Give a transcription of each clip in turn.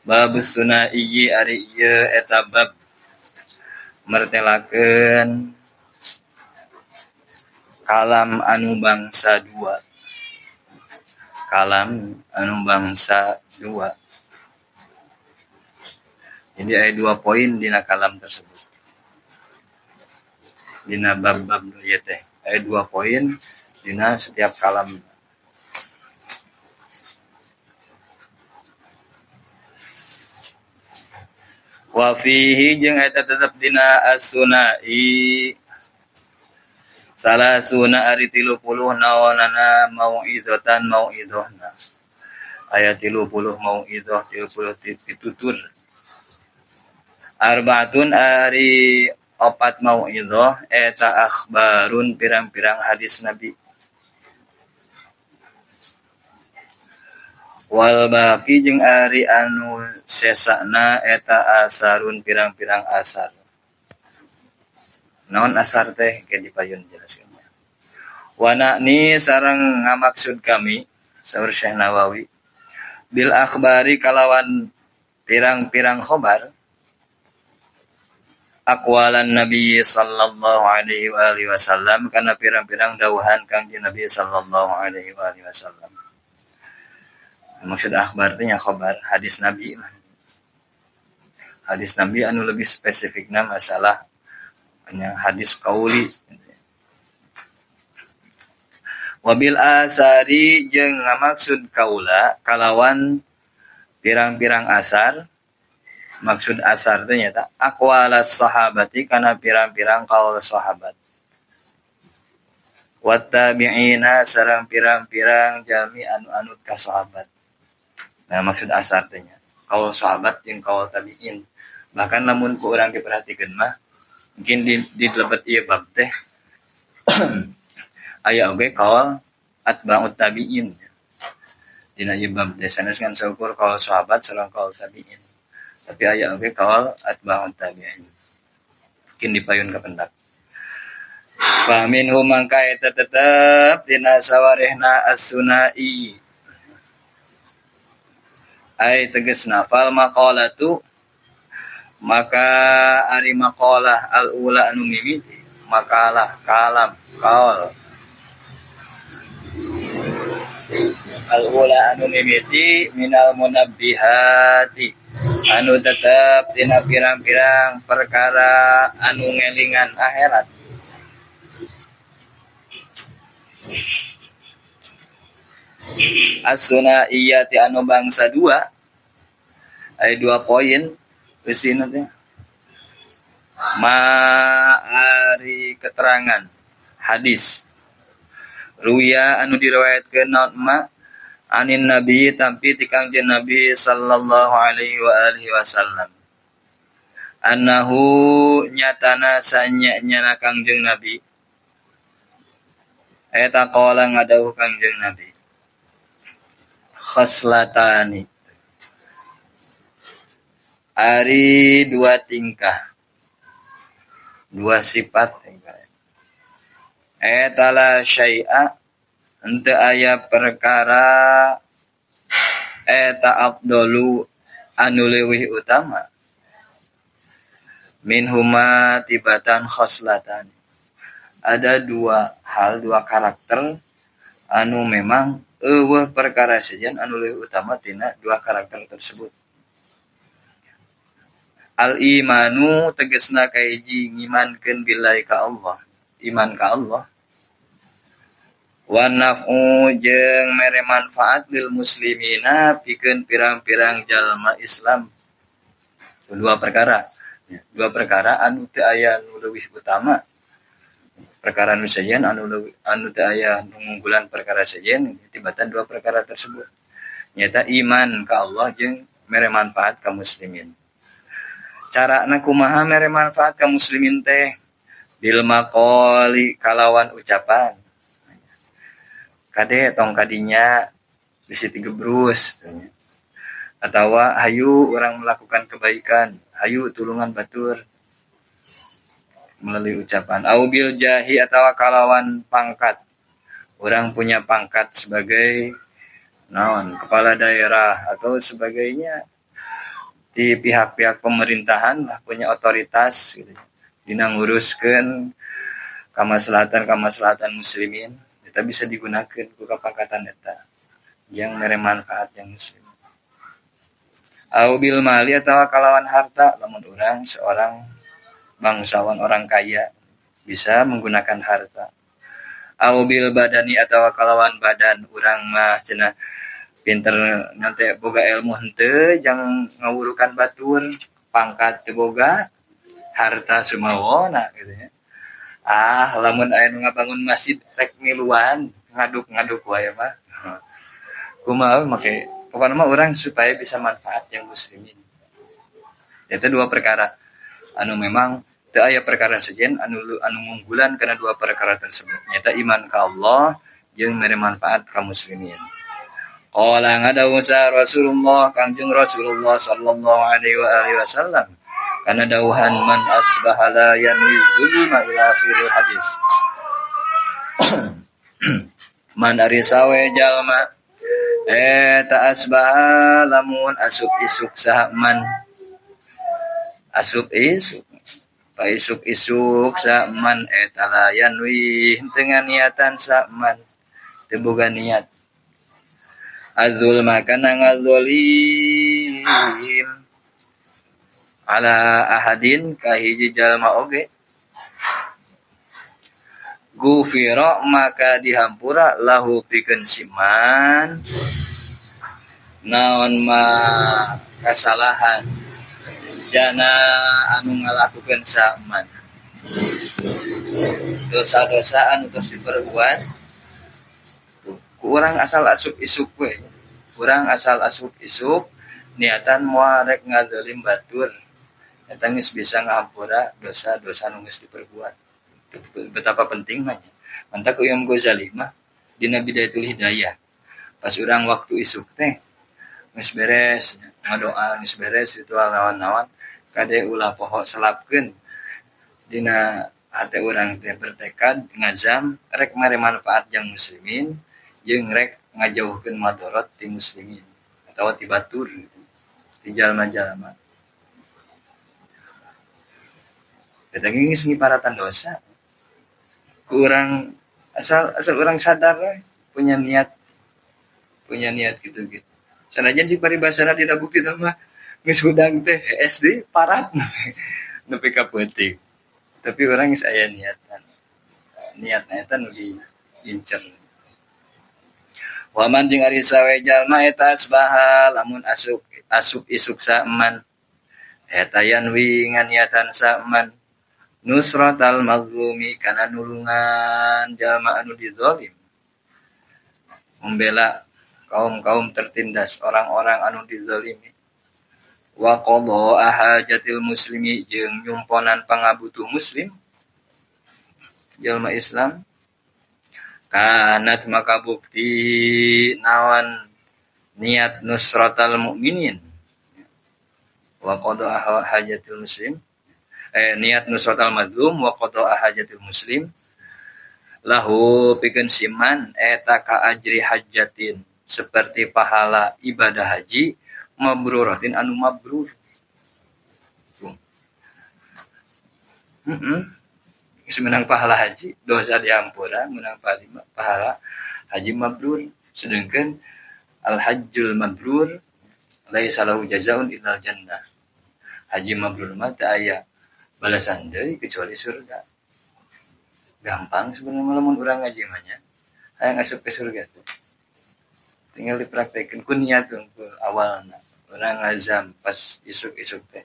Babus sunai ari ieu eta bab mertelakeun kalam anu bangsa dua. Kalam anu bangsa dua. Jadi aya dua poin dina kalam tersebut. Dina bab-bab ieu teh aya dua poin dina setiap kalam. Wa fihi jeung eta tetep dina as-sunai salasuna ari 30 naonana mau'izatan mau'izahna. Aya 30 mau'izah 30 pitutur. Arbaatun ari opat mau'izah eta akhbarun pirang-pirang hadis Nabi. Wal baqi jeung ari anu sesana eta asarun pirang-pirang asar. Naon asar teh ke dipayun jelaskeun. Wa na'ni sareng ngamaksud kami saur Syekh Nawawi bil akhbari kalawan pirang-pirang khobar aqwalan Nabi sallallahu alaihi wa alihi wasallam kana pirang-pirang dawuhan Kangjeng Nabi sallallahu alaihi wa alihi wasallam. Maksud akhbar teh nya khobar hadis Nabi lah. Hadis Nabi anu lebih spesifikna masalah nya hadis qauli. Wabil asari jeung ngamaksud kaula kalawan pirang-pirang asar. Maksud asar teh nyata aqwalas sahabati kana pirang-pirang qaul sahabat. Wat tabi'ina sareng pirang-pirang jalmi anu anut ka sahabat. Nah, maksud asar teh nya qaul sahabat jeung qaul tabi'in. Bahkan lamun ku urang diperhatikeun mah mungkin di lebet ieu bab teh aya oge qaul atba'ut tabi'in. Dina ieu bab teh sanes ngan saukur qaul sahabat sareng qaul tabi'in. Tapi aya oge qaul atba'ut tabi'in. Mungkin dipayun ka pendak. Fa minhum mangka eta tetep dina sawarehna as-sunai. Ai tegasna fal maqalatu maka ari maqalah al-ula anu mimiti makalah kalam qaul al-ula anu mimiti minal munabbihati anu tetep dina pirang-pirang perkara anu ngelingan akhirat. As-sunaiyati anu bangsa dua aya dua poin eusina teh ma ari keterangan hadis ruya anu diriwayatkeun naon ma anin nabi tampi ti Kangjeng Nabi sallallahu alaihi wa alihi wasallam annahu nyatana sanya-nyana Kangjeng Nabi eta qala ngadawuh Kangjeng Nabi khoslatani ari dua tingkah dua sifat eta la syai'a henteu aya perkara eta afdalu anu leuwih utama minhuma tibatan khoslatan. Ada dua hal, dua karakter anu memang eueuh perkara sejen anu leuwih utama tina dua karakter tersebut. Al imanu tegasna kahiji ngimankeun billahi ka Allah, iman ka Allah. Wa naf'u jeung mere manfaat lil muslimina pikeun pirang-pirang jalma Islam. Dua perkara. Dua perkara anu teu aya nu leuwih utama. Perkara nu sejen anu teu aya nu ngunggulan perkara sejen tibatan dua perkara tersebut. Nyata iman ka Allah jeung mere manfaat ka muslimin. Carana kumaha mere manfaat ka muslimin teh bil maqali kalawan ucapan. Kade tong kadinya bisi tigebrus atawa hayu urang melakukan kebaikan, hayu tulungan batur melalui ucapan. Au bil jahi atawa kalawan pangkat. Orang punya pangkat sebagai naon, kepala daerah atau sebagainya. Di pihak-pihak pemerintahan lah punya otoritas gitu. Dina nguruskeun kamaslahatan muslimin eta bisa digunakeun ku kapangkatan eta yang mere manfaat yang muslim. Au bil mali atawa kalawan harta, lamun urang seorang bangsawan orang kaya bisa menggunakan harta. Au bil badani atawa kalawan badan urang mah cenah pinter nanti boga ilmu henteu jang ngawurukan batur pangkat teu boga harta sumawona gitu ya. Ah lamun aya nu ngabangun masjid rek miluan ngaduk-ngaduk wae mah. Kumaha make pokona mah urang supaya bisa manfaat yang muslimin. Eta dua perkara anu memang teu aya perkara sejen anu ngunggulan kana dua perkara tersebut. Nyata iman ka Allah jeung mere manfaat ka muslimin. Qala ngadawuh sa Rasulullah Kangjeng Rasulullah sallallahu alaihi wa alihi wasallam kana dawuhan man asbaha la yanwi zulma ila akhiril hadis. Man ari sawe jalma ta asbaha lamun asup isuk saha man asup isuk pa isuk-isuk saha man eta la yanwi henteu niatan saha man teu boga niat adzulma kana ngazolim ala ahadin ka hiji jalma oge gufira maka dihampura lahu pikeun siman naon ma kasalahan jana anu ngalakukeun saman dosa-dosa anu tos diperbuat kurang asal asup isuk we kurang asal asup isuk niatan moal rek ngazalim batur eta geus bisa ngahampura dosa-dosa nu geus diperbuat. Betapa penting mah nya mantak Imam Ghazali mah dina Bidayatul Hidayah pas urang waktu isuk teh geus beres ngadoa geus beres ritual naon-naon kade ulah poho selapkeun dina hate urang teh bertekad ngazam rek mere manfaat jang muslimin jeung rek ngajauhkeun madorot ti muslimin atawa ti batur gitu ti jalma-jalma. Eta geus ngiparatan dosa. Kurang asal orang sadar we, punya niat gitu gitu. Sanajan si paribasana dina bukti mah geus hudang teh SD parat nepi ka peuting. Tapi urang geus aya niatan. Niatna eta nu diincer. Waman jeung ari sawe jalma eta asbaha lamun asup isuk saman eta yanwi nganiatan saman nusratal mazlumi kana nulungan jalma anu dizalim membela kaum-kaum tertindas orang-orang anu dizalimi wa qada hajatil muslimi jeung nyumponan pangabutuh muslim jalma Islam kanat maka bukti nawan niat nusratal mukminin wa qada hajatil muslim niat nusratal mazlum wa qada hajatil muslim lahu pikeun siman eta ka ajri hajatin seperti pahala ibadah haji mabruratin anu mabrur. Menang pahala haji dosa diampura menang pahala haji mabrur sedangkan al hajjul mabrur laisa lahu jazaa'un illal jannah. Haji mabrur mah teu aya balasan deui kecuali surga. Gampang sebenarnya lamun urang ngaji mah nya hayang asup ke surga tuh tinggal dipraktekeun ku niat ku awalna urang ngazam pas isuk-isuk teh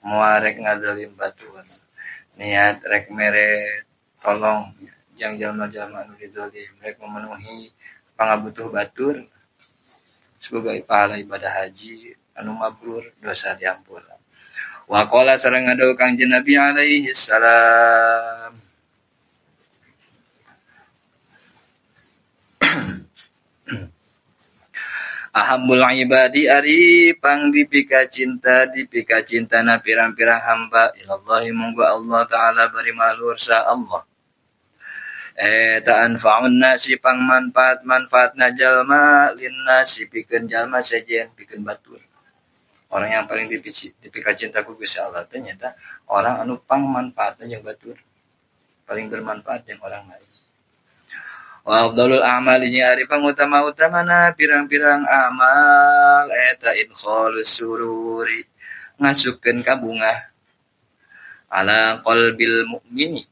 moal rek ngazalim batur niat rek mere tolong yang jalma-jalma anu dizalim rek memenuhi pangabutuh batur sebagai pahala ibadah haji anu mabrur dosa diampura. Wa qala sareng ngadawuh Kangjeng Nabi alaihi salam Ahabbul ibadi ari pang dipika cinta na pirang-pirang hamba ilallahi munggu Allah ta'ala bari mahlur sa Allah. Ta'anfa'un nasi pang manfaat-manfaatna jalma linnasi pikeun jalma sejen pikeun batur. Orang yang paling dipika cinta ku Gusti Allah teh nyaeta orang anu pangmanfaatna jeung batur, paling bermanfaat jeung orang lain. Wa afdalul a'mali nya ari pangutama-utamana pirang-pirang amal eta idkhalus sururi ngasupkeun ka bungah ala qalbil mukmini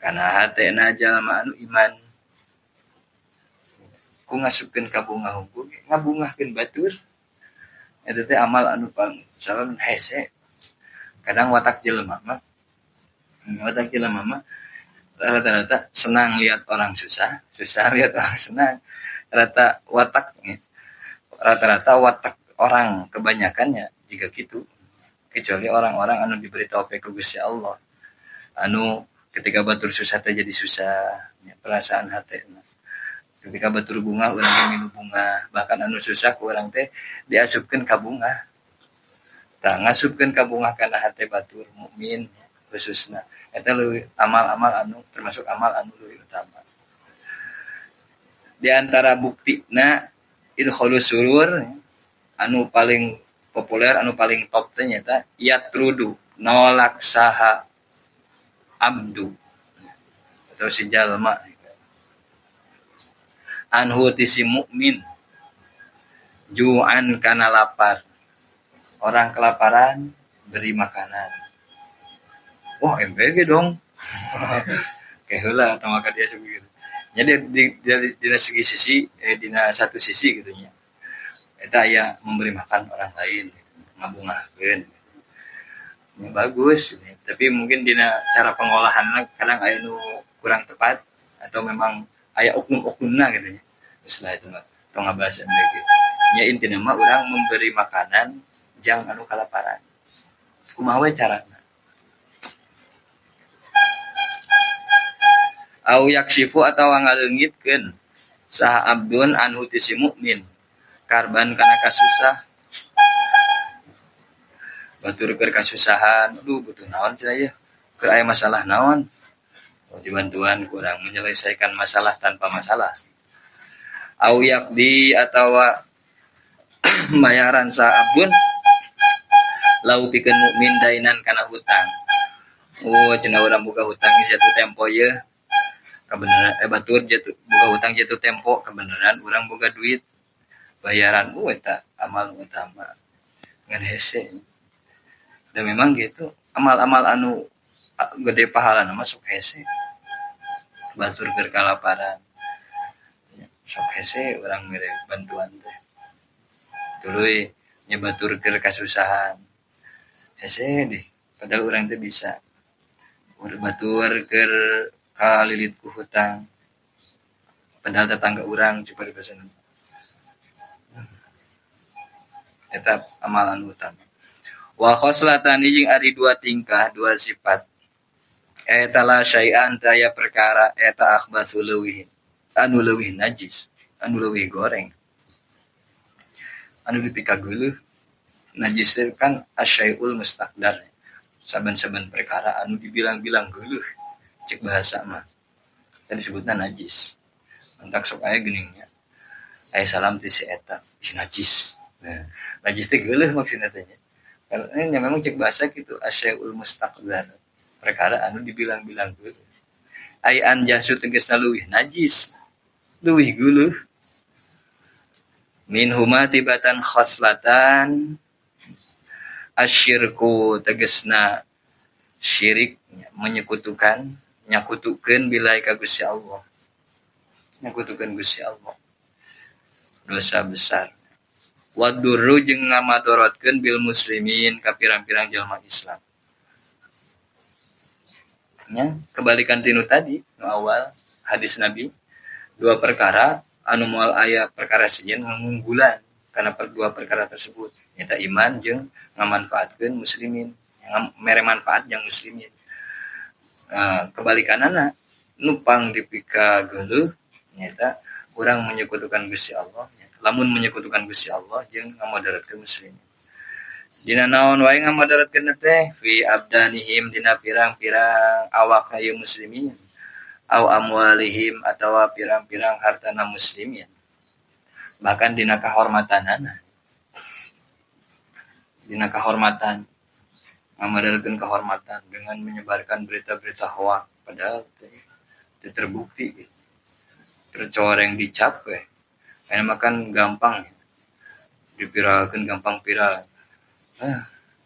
kana hatena jalma anu iman. Ku ngasupkeun ka bungah hungkul ngabungahkeun batur. Eta teh amal anu pang salam hese. Kadang watak jelema mah rata-rata senang lihat orang susah, susah lihat orang senang. Rata-rata watak orang kebanyakannya jika gitu, kecuali orang-orang anu diberi taufik ku Gusti Allah. Anu ketika batur susah teh jadi susah, ya, perasaan hate. Ketika batur bunga urang teh minum bunga, bahkan anu susah ku urang teh diasupkeun ka bunga. Tah ngasupkeun ka bunga kana hate batur mukmin khususna. Eta leuwih amal-amal anu termasuk amal anu leuwih utama. Di antara buktina idkhalus surur anu paling populer anu paling top teh nyaeta yatrudu nolak saha abdu atau si jalma anhu ti si mukmin ju'an kana lapar. Orang kelaparan beri makanan. Wah, MBG dong. Kayak heula atau maka dia sebegitu. Jadi di segi sisi dina satu sisi gitu nya. Eta aya memberi makan orang lain, ngabungahkeun. Ya, bagus, tapi mungkin dina cara pengolahanna kadang aya nu kurang tepat atau memang aya oknum-oknumna gitu nya. Geus lah itu mah tong ngabahas MBG. Nya intina mah urang memberi makanan jang anu kalaparan. Kumaha we carana? Au yakshifu atawa ngaleungitkeun saha abdun anhu ti si mukmin karban kana kasusah batur keur kasusahan, aduh butuh naon cenah ieu, keur aya masalah naon, dibantuan kurang menyelesaikan masalah tanpa masalah. Au yaqdi atawa bayaran saha abdun lau pikeun mukmin dainan kana hutang. Oh cenah urang boga hutang jatuh tempo ieu. Kebenaran batur jatuh boga hutang jatuh tempo kebenaran urang boga duit bayaran eta amal utama ngan hese. Dan memang gitu amal-amal anu gede pahalana masuk hese. Batur keur kalaparan sok hese urang mere bantuan teh. Tuluy nya batur keur kasusahan hese deh padahal urang teh bisa. Batur keur kalilit ku hutang padahal tetangga urang coba dibesen. Eta amalan utama. Wa khoslatani jeung ari dua tingkah dua sifat eta la syai'an taya perkara eta akhbasu leuwih anu leuwih najis anu leuwih goreng anu dipikageuleuh. Najis teh kan asyai'ul mustaqdar, saben-saben perkara anu dibilang-bilang geuleuh cek bahasa mah tadi disebutna najis. Mantak sok aya geuning nya aya salam ti si eta si najis. Nah, najis teh geuleuh maksudna teh nya. Karena memang cek bahasa kitu asyai'ul mustaqdar, perkara anu dibilang-bilang geuleuh. Ai anjasu tegasna leuwih najis, leuwih geuleuh. Min huma tibatan khoslatan asyirku tegasna syirik, menyekutukan, nyakutukeun bilai ka Gusti Allah. Nyakutukeun Gusti Allah. Dosa besar. Wadurru jeung ngamadorotkeun bil muslimin ka pirang-pirang jelema Islam. Nya, kebalikan tinu tadi, nu awal hadis Nabi, dua perkara anu moal aya perkara sejen ngunggulan kana dua perkara tersebut. Nyata iman jeung ngamanfaatkeun muslimin, mere manfaat jeung muslimin. Kebalikanana nupang dipika geuleuh nyata urang menyekutukan Gusti Allah, lamun menyekutukan Gusti Allah jeung ngamodaratkeun muslimin. Dina naon wae ngamodaratkeun teh fi abdanihim dina pirang-pirang awak ieu muslimin au amwalihim atawa pirang-pirang hartana muslimin, bahkan dina kahormatanana. Dina kehormatan, ngamedelkeun kehormatan dengan menyebarkan berita-berita hoak padahal teu terbukti. Tercoreng dicap we. Aya makan gampang dipiralkeun gampang viral.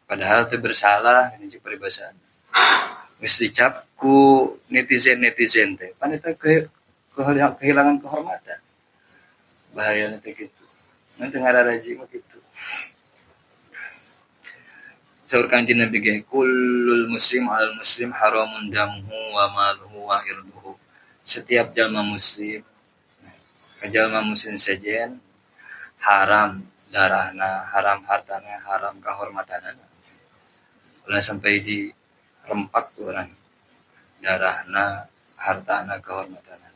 Padahal teu bersalah ini jeung paribasaan. Geus dicap ku netizen-netizen teh. Pan eta kehilangan kehormatan. Bahayana teh kitu. Mun teu ngararaji mah kitu. Saur Kanjeng Nabi ge kullul muslim alal muslim haramun damuhu wa maluhu wa irduhu. Setiap jalma muslim jalma muslim sejen haram darahna, haram hartana, haram kehormatanana. Ulah sampai dirempak orang darahna, hartana, kehormatanana.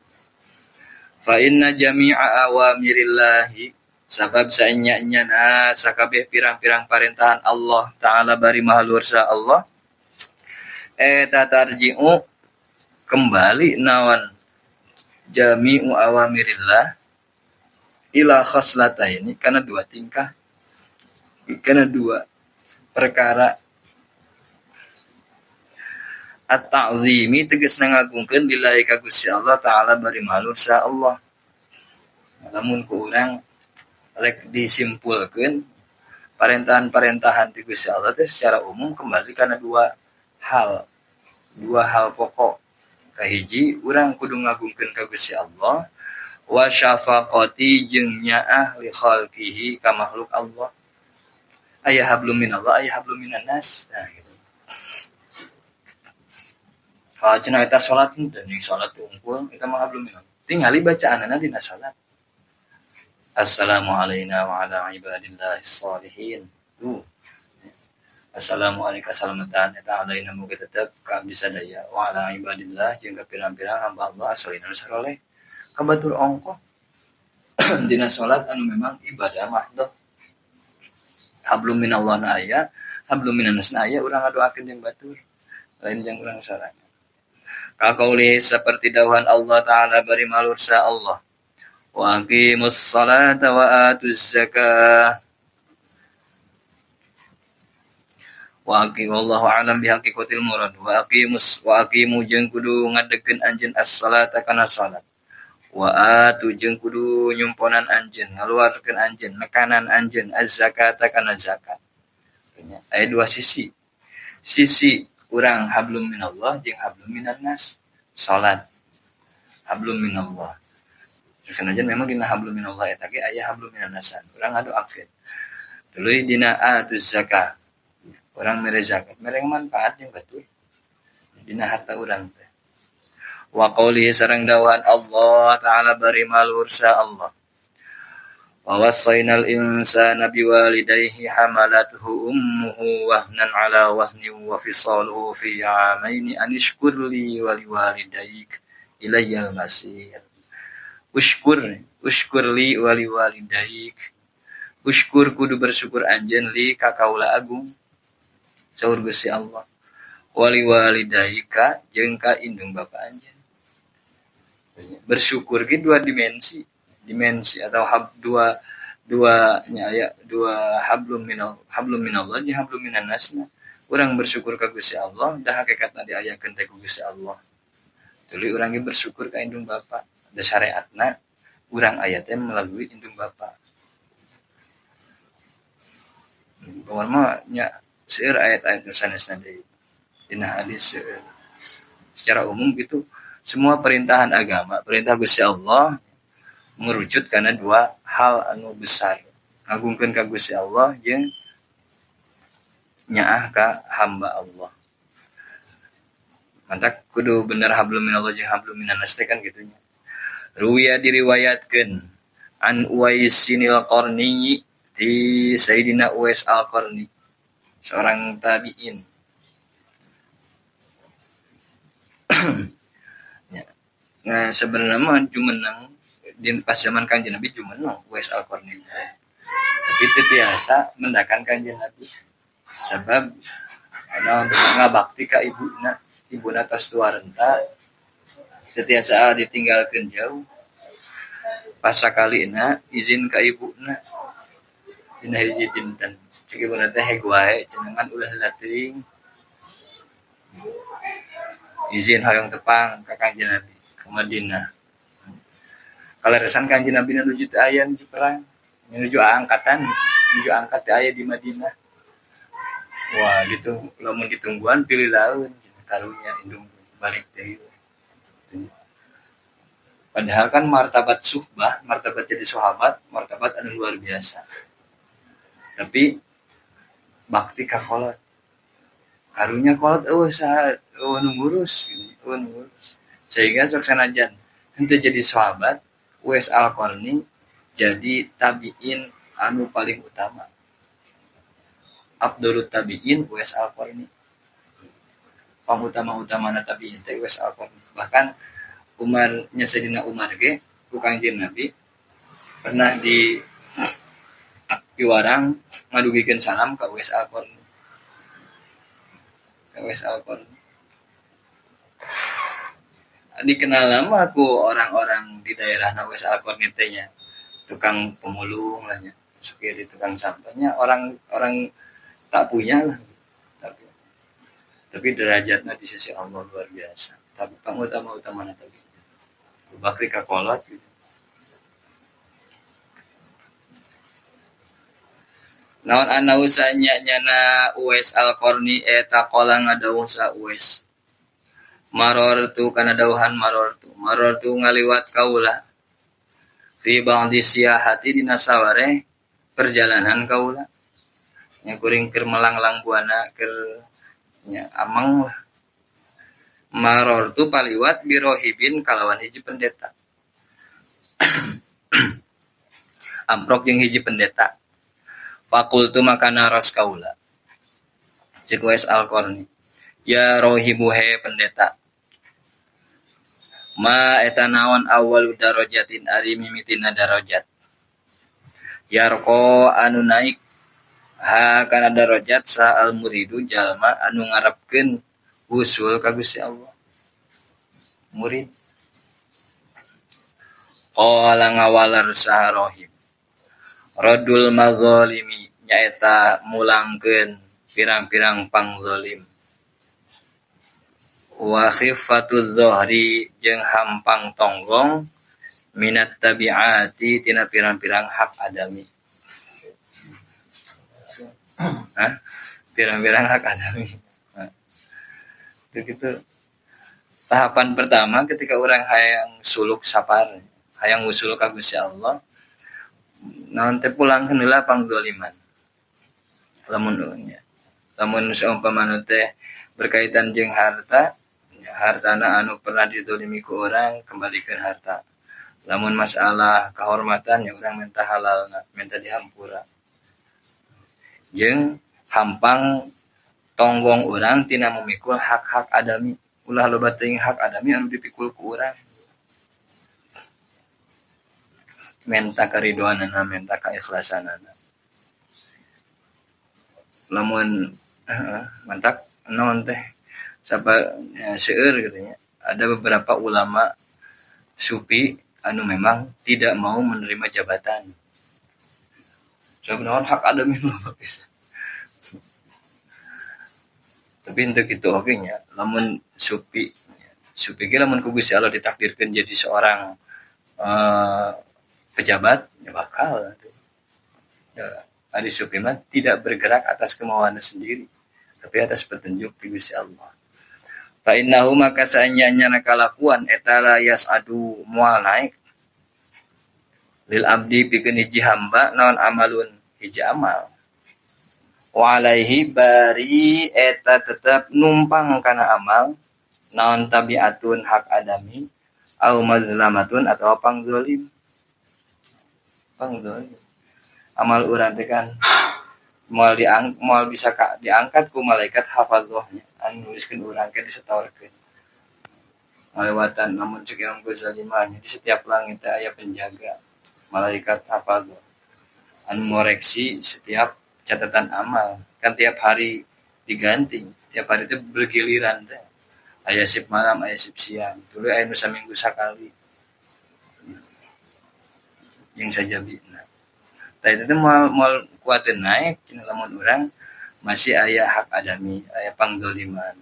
Fa inna jami'a awamirillahi sabab saenya-enyana sakabeh pirang-pirang parentahan Allah Ta'ala bari maha luhur saha Allah eta tarji'u kembali nawan jami'u awamirillah ila khaslataini karena dua tingkah, karena dua perkara. At-ta'zimi tegasna ngagungkeun billahi ka Gusti Allah Ta'ala bari maha luhur saha Allah. Lamun ku urang rek disimpulkeun parentahan-parentahan ti Gusti Allah teh secara umum kembali karena dua hal pokok. Kahiji urang kudu ngagungkeun ka Gusti Allah wa syafaqati jeung nyaah li khalqihi ka makhluk Allah. Aya hablum minallah, aya hablum minan nas. Nah gitu. Kalau cenah eta salat teh jeung salat unggul eta mah hablum minallah. Tingali bacaanana dina salat. Assalamu alayna wa ala ibadillahis sholihin. Tuh. Assalamualaikum salamatan eta alaina mugi tetep ka abdi sadaya wa ala ibadillah jeung ka pirang-pirang hamba Allah asalina saroleh. Kabatur ongkoh dina salat anu memang ibadah mahdoh. Hablum minallah na aya, hablum minanas na aya urang ngadoakeun jeung batur, lain jeung urang sorangan. Kaqauli seperti dawuhan Allah Ta'ala bari malur sa Allah. Wa aqimus salata wa atuz zakah. Wa aqimullahu a'lam bihaqiqatil murad. Wa aqimus wa aqimu jeung kudu ngadegkeun anjeun as-salata kana salat. Wa atu jeung kudu nyumponan anjeun, ngaluarkeun anjeun, nekanan anjeun az-zakata kana zakat. Aya dua sisi. Sisi urang hablum minallah jeung hablum minan nas. Salat hablum minallah. Sanajan memang dina hablum minallah eta ge aya hablum minan nas. Urang ngadoakeun. Tuluy dina atuz zakat. Urang mere zakat, mere manfaat jeung batur. Dina harta urang teh. Wa qawlihi sareng dawuhan Allah Ta'ala bari maluhur sa Allah. Wa wassaynal insana biwalidayhi hamalathu ummuhu wahnan ala wahnin wa fisaluhu fi 'amaini an ishkur li wa liwalidayk ilayyal masir. Ushkur, ushkur li wa liwalidayk. Ushkur kudu bersyukur anjeun li ka kaula agung. Saur Gusti Allah. Wali walidayka jeung ka indung bapa anjeun. Bersyukur ge dua dimensi, dimensi atau hab dua dua nya aya dua hablum minallah jeung hablum minan nasna. Urang bersyukur ka Gusti Allah da hakikatna diayakeun teh ku Gusti Allah. Tuluy urang ge bersyukur ka indung bapa. Da syariatna urang aya teh melalui indung bapa. Pokona mah nya seueur ayat-ayat nu sanesna deui. Dina hadis secara umum gitu semua perintahan agama, perintah Gusti Allah mengerucut karena dua hal anu besar. Ngagungkeun ka Gusti Allah jeung nyaah ka hamba Allah. Mantak kudu bener hablum minallah jeung hablum minan nas teh kan kitu nya. Ruwiya diriwayatkeun an Uwaisinil Qarni ti Sayyidina Uwais Al-Qarni, seorang tabi'in. Ya. Nah, sebenarnya mah jumeneng di pas zaman Kanjeng Nabi jumeneng Uwais Al-Qarni. Tapi teu tiasa mendakan Kanjeng Nabi. Sebab ana ngabakti ka ibuna, ibuna tos tua renta, teu tiasa ditinggalkeun jauh. Pas sakalina izin ka ibuna. Dina hiji dinten Cek ibuna teh heg wae cenah ngan ulah heula teuing. Izin hoyong tepang ka Kangjeng Nabi ka Madinah. Kaleresan Kangjeng Nabi nuju teu aya nuju perang, nuju angkatan, nuju angkat teu aya di Madinah. Wah, gitu lamun ditungguan pilih laun karunya indung balik deui. Padahal kan martabat suhbah, martabat jadi sahabat, martabat anu luar biasa. Tapi bakti ka kolot. Karunya kolot eueuh saha eueuh nu ngurus, eueuh nu ngurus. Sehingga sok sanajan henteu jadi sahabat, Uwais Al-Qarni jadi tabiin anu paling utama. Abdurut tabiin Uwais Al-Qarni. Pangutama-utamana tabiin teh Uwais Al-Qarni. Bahkan Umar nya Sayyidina Umar ge ku Kangjeng Nabi pernah di piwarang ngadugikeun salam ka Uwais Al-Qarni. Ka Uwais Al-Qarni. Dikenal lama ku orang-orang di daerah Uwais Al-Qarni teh nya, tukang pemulung lah nya, sok di tukang sampahnya, orang-orang tak punya lah. Tapi derajatnya di sisi Allah luar biasa. Tapi pangutama-utamana tadi bakti ka kolot gitu. Naon anausa nya nyana Uwais Al-Qarni eta qala ngadawuh sa Uwais. Marortu kana dawuhan marortu. Marortu ngaliwat kaula. Fi ba'di siyahati dina saware perjalanan kaula. Nya kuring keur melanglang buana keur nya amang lah. Marortu paliwat birohibin kalawan hiji pendeta. Amprok jeung hiji pendeta. Fakultu maka naros kaula. Cek Uwais Al-Qarni. Ya rohibu he pendeta. Ma eta naon awwalu darajatin ari mimitina darajat. Yarko anu naik ha kana darajat sa al muridu jalma anu ngarepkeun usul ka Gusti Allah. Murid. Qala ngawalar saha rohib. Radul mazalimi nyaeta mulangkeun pirang-pirang pangzalim. Wa khiffatuz zahri jeung hampang tonggong minat tabiati tina pirang-pirang hak adami. Hah? Pirang-pirang hak adami. Begitu. Tahapan pertama ketika orang hayang suluk sapar, hayang usul ka Gusti Allah, naon teh pulang heula pangzaliman. Lamun nya, lamun saumpamana teh berkaitan jeung harta, ya, hartana anu pernah dizalimi ku urang kembalikan harta. Lamun masalah kehormatan ya urang minta halalna, minta dihampura. Jeung hampang tonggong urang tina memikul hak-hak adami, ulah loba teuing hak adami anu dipikul ku urang. Menta karidoanana, menta keikhlasanana. Lamun mantak naon teh sapa ya, seueur gitu nya. Ada beberapa ulama sufi anu memang tidak mau menerima jabatan. Sebab naon hak adami loba pisan. Tapi untuk itu oge nya, lamun sufi sufi ge lamun ku Gusti Allah ditakdirkeun jadi seorang pejabat ya bakal. Ya, ari sufi mah tidak bergerak atas kemauannya sendiri, tapi atas petunjuk ti Gusti Allah. Fa innahu maka saanya kalakuan eta la yas'adu moal naik lil abdi pikeun hiji hamba naon amalun hiji amal. Wa alaihi bari eta tetep numpang kana amal naon tabiatun hak adami au mazlamatun atawa pangzalim. Pangzalim. Amal urang teh kan moal moal bisa diangkat ku malaikat hafazahnya anu nuliskeun urang ke disetorkeun. Ngalewatan namun cek Imam Ghazali mah di setiap langit teh aya penjaga malaikat hafazah anu ngoreksi setiap catatan amal. Kan tiap hari diganti, tiap hari teh bergiliran teh. Aya sip malam, aya sip siang. Tuluy aya nu saminggu sakali. Jeung sajabina. Tah itu teh moal moal kuateun naek cenah lamun urang masih aya hak adami, aya pangzoliman.